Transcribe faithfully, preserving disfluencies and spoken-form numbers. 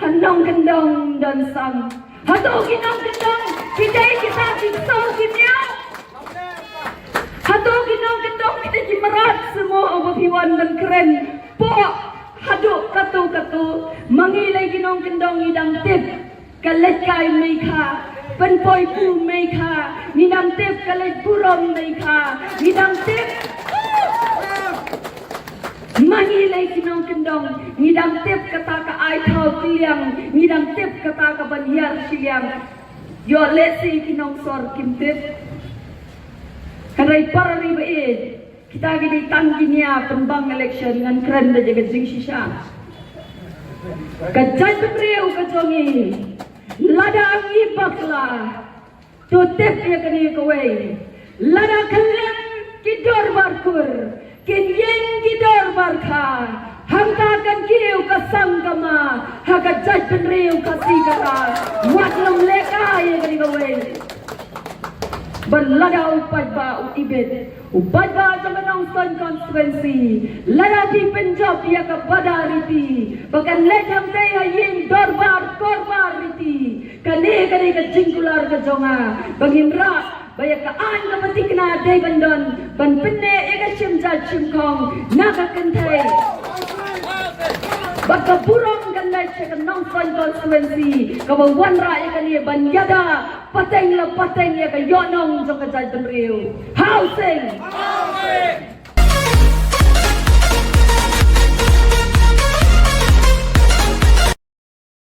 ha nongkyndong don sang. Hato ki nongkyndong ki dei kita ki ksew ki miaw? Hato ki nongkyndong ki dei ki mrad? Sngewbha phi wan ban kren poh haduh katto katto. Ma ngi lei ki nongkyndong ngi dang tip ka leit kai mei kha, pynpoi pu mei kha, ngi dang tip ka leit burom mei kha, ngi dang tip. Ma ngi lei ki nongkyndong ngi dang tip kata ka ai thaw kylliang, ngi dang tip kata ka ban hiar shiliang. Ïoh lehse ki nongsor kim tip. Hynrei para ri ba ïeit, kita ki dei tang ki nia pynbang election, ngan kren da ka jingshisha. Ka jaitbynriew ka jong ngi, lada ngi bakla, to tip ïa kane kawei. Lada khlem ki dorbar kur, kin ïeng ki dorbar kha, hangta kan kiew ka sang ka ma ha ka jaitbynriew Khasi Khara. Wat long lehkai ïa kane kawei. Bad lada u paidbah u ibit, u paidbah jong ka Nongstoiñ constituency, lada phi pynjop ïa ka bada riti ba kan leit hangtei ha ïing dorbar korbar riti, kane kane ka jingkular ka jong nga ba ngin rah ba ïa ka aiñ kaba thikna dei ban don ban pynneh ïa ka shim jait shim khong na ka kynthei. Bad ka burom kan leit sha ka Nongstoiñ constituency kaba wanrah ïa kane ban ïada pateng la pateng ïa ka ïohnong jong ka jaitbynriew. Housing!